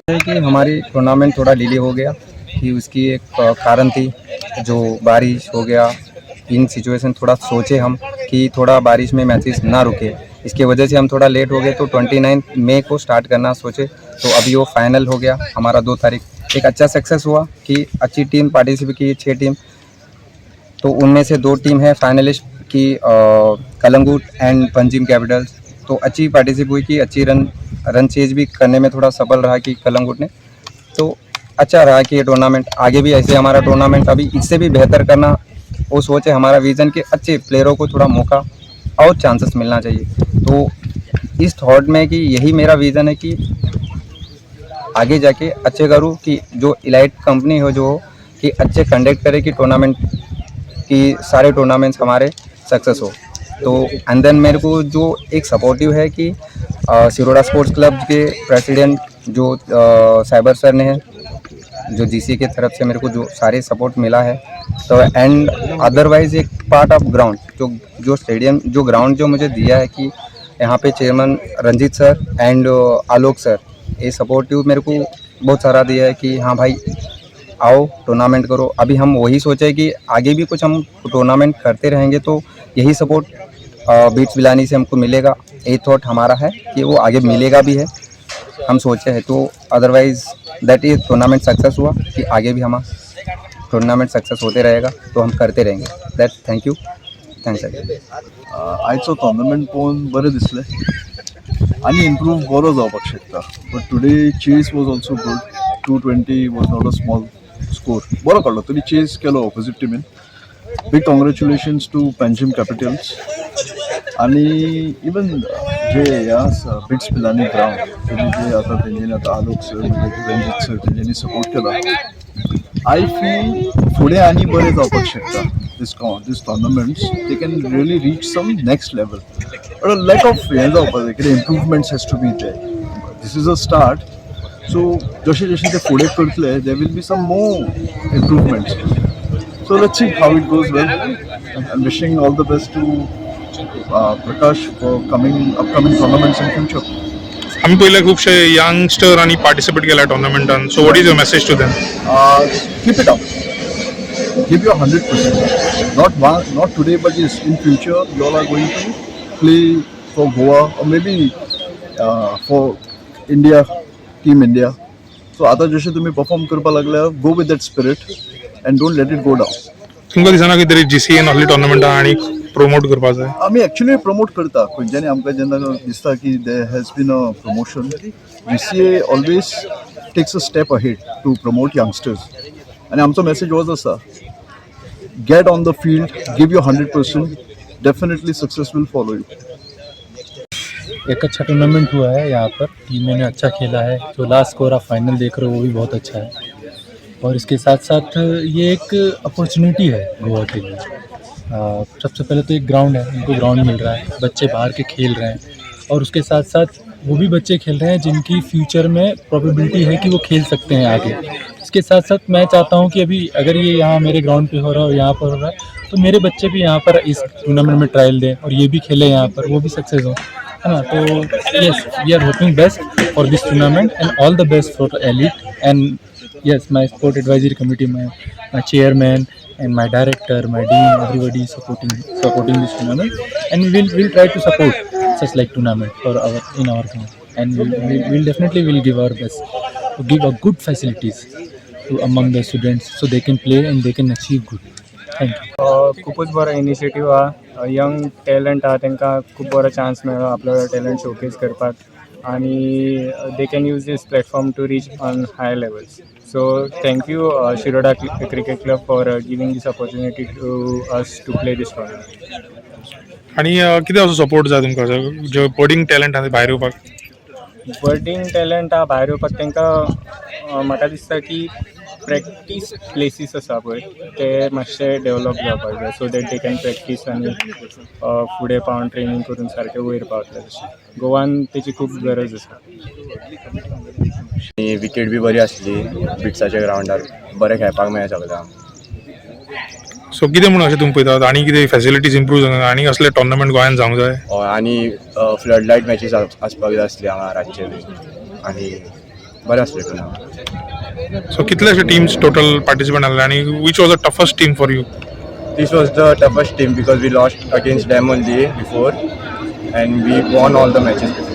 है कि हमारी टूर्नामेंट थोड़ा डिले हो गया कि उसकी एक कारण थी जो बारिश हो गया। इन सिचुएशन थोड़ा सोचे हम कि थोड़ा बारिश में मैचेस ना रुके, इसके वजह से हम थोड़ा लेट हो गए। तो 29 मई को स्टार्ट करना सोचे, तो अभी वो फाइनल हो गया हमारा 2 तारीख। एक अच्छा सक्सेस हुआ कि अच्छी टीम पार्टिसिपेट की, छः टीम। तो उनमें से दो टीम है फाइनलिस्ट की, कलंगूट एंड पंजिम कैपिटल्स। तो अच्छी पार्टिसिपेट हुई कि अच्छी रन रन चेज भी करने में थोड़ा सफल रहा कि कलंगूट ने। तो अच्छा रहा कि ये टूर्नामेंट आगे भी ऐसे हमारा टूर्नामेंट अभी इससे भी बेहतर करना वो सोच है हमारा विज़न कि अच्छे प्लेयरों को थोड़ा मौका और चांसेस मिलना चाहिए। तो इस थॉट में कि यही मेरा विज़न है कि आगे जाके अच्छे करूँ कि जो इलाइट कंपनी हो जो हो कि अच्छे कंडक्ट करे कि टूर्नामेंट कि सारे टूर्नामेंट्स हमारे सक्सेस हो। तो एंड then मेरे को जो एक सपोर्टिव है कि सिरोड़ा स्पोर्ट्स क्लब के प्रेसिडेंट जो साइबर सर ने है, जो जीसी के तरफ से मेरे को जो सारे सपोर्ट मिला है। तो एंड अदरवाइज एक पार्ट ऑफ ग्राउंड जो जो स्टेडियम, जो ग्राउंड जो मुझे दिया है कि यहाँ पे chairman Ranjit sir and Alok sir, ये सपोर्टिव मेरे को बहुत सारा दिया है कि हाँ भाई, आओ, टूर्नामेंट करो। अभी हम वही सोचे कि आगे भी कुछ हम टूर्नामेंट करते रहेंगे, तो यही सपोर्ट बिट्स पिलानी से हमको मिलेगा। ये थॉट हमारा है कि वो आगे मिलेगा भी है, हम सोचे हैं। तो otherwise that is tournament success हुआ कि आगे भी हम टूर्नामेंट सक्सेस होते रहेगा, तो हम करते रहेंगे। That thank you, thanks again. आयचो टोर्नामेंट पळोवन बरें दिसलें आनी इम्प्रूव बरो जावपाक शकता, but today chase was also good. 220 was not a small score. बरो काडलो तरी चेस केलो ऑपोजीट टिमीन. Big congratulations to Panjim Capitals आनी इवन जे हे आसा बिट्स पिलानी ग्रावंड, तेजे जे आतां तेंच्यांनी आतां आलोक सर, रणजीत सर, तेंच्यांनी सपोर्ट केला. I feel फुडें आनी बरें जावपाक शकता. This tournaments, they can really reach some next level, but lack of हें जावपाक जाय कितें, improvements has to be there. This is a start, so जशें जशें ते फुडें करतले, there will be some more improvements. So let's see how it goes. Well, I am wishing all the best to Prakash for coming upcoming tournaments in future. आमी पयले खुबशे youngster आनी participate केल्या टुर्नामेंटान, so what is your message to them? Keep it up. Give your 100%. Not one, not today, but yes, in future, you all are going to play for Goa or maybe for India, Team India. So आता जशें तुम्ही perform करपाक लागल्या, go with that spirit and don't let it go down. तुमकां दिसना कितें तरी GCN असली टुर्नामेंटां आनी प्रमोट करपाक जाय? आमी एक्चुअली प्रमोट करता. खंयच्यानी आमकां जेन्ना दिसता की there has been a promotion, GCA always takes a step ahead to promote youngsters. आनी आमचो मेसेज होच आसा, get on the field, give your 100%, definitely success will follow you. एक अच्छा टूर्नामेंट हुआ है। यहाँ पर टीमों ने अच्छा खेला है। जो लास्ट स्कोर आप फाइनल देख रहे हो, वो भी बहुत अच्छा है और इसके साथ साथ ये एक अपॉर्चुनिटी है गोवा के लिए। सबसे पहले तो एक ग्राउंड है, उनको ग्राउंड मिल रहा है, बच्चे बाहर के खेल रहे हैं और उसके साथ साथ वो भी बच्चे खेल रहे हैं जिनकी फ्यूचर में प्रोबेबिलिटी है कि वो खेल सकते हैं आगे। इसके साथ साथ मैं चाहता हूँ कि अभी अगर ये यहाँ मेरे ग्राउंड पे हो रहा है और यहाँ पर हो रहा है, तो मेरे बच्चे भी यहाँ पर इस टूर्नामेंट में ट्रायल दें और ये भी खेलें यहाँ पर, वो भी सक्सेस हो, है ना? तो yes, we are hoping best for this tournament and all the best for Elite. And yes, my sport advisory committee, my chairman and my director, my dean, everybody is supporting this tournament and we will try to support such like tournament for our in our town and we'll definitely will give our best to give a good facilities to among the students so they can play and they can achieve good. Thank you. खुबूच बरो initiative आहा. Young talent आहा, तांकां खूब बरो chance मेळ्ळो आपलो talent showcase करपाक आनी they can use this platform to reach on high levels. So thank you, Shiroda Cricket Club, for giving this opportunity to us to play this tournament. आनी कितें असो सपोर्ट जाय तुमकां जो बडींग टॅलंट आहा ते भायर येवपाक? बडींग टॅलंट आहा भायर येवपाक, तांकां म्हाका दिसता की प्रॅक्टीस प्लेसीस आसा पळय, ते मातशे डेवलप जावपाक जाय so that they can practice आनी फुडें पावन ट्रेनींग करून सारकें वयर पावतले तशें. गोवान तेची खूब गरज आसा. आनी विकेट बी बरी आसली बिट्साच्या ग्रावंडार, बरें खेळपाक मेळ्ळें सगळ्यांक. सो कितें म्हणून अशें तुमी पळयतात आनी कितें फॅसिलिटीज इम्प्रूव जावंक जाय आनी असले टोर्नामेंट गोंयांत जावंक जाय? हय, आनी फ्लड लायट मॅचीस आसपाक जाय आसली हांगा रातचे बी आनी बरें आसलें टुर्नामेंट. सो कितलेशे टिम्स टोटल पार्टिसिपंट आसले आनी which was the toughest team for you? This was the toughest team because we lost against them only before and we won all the matches before.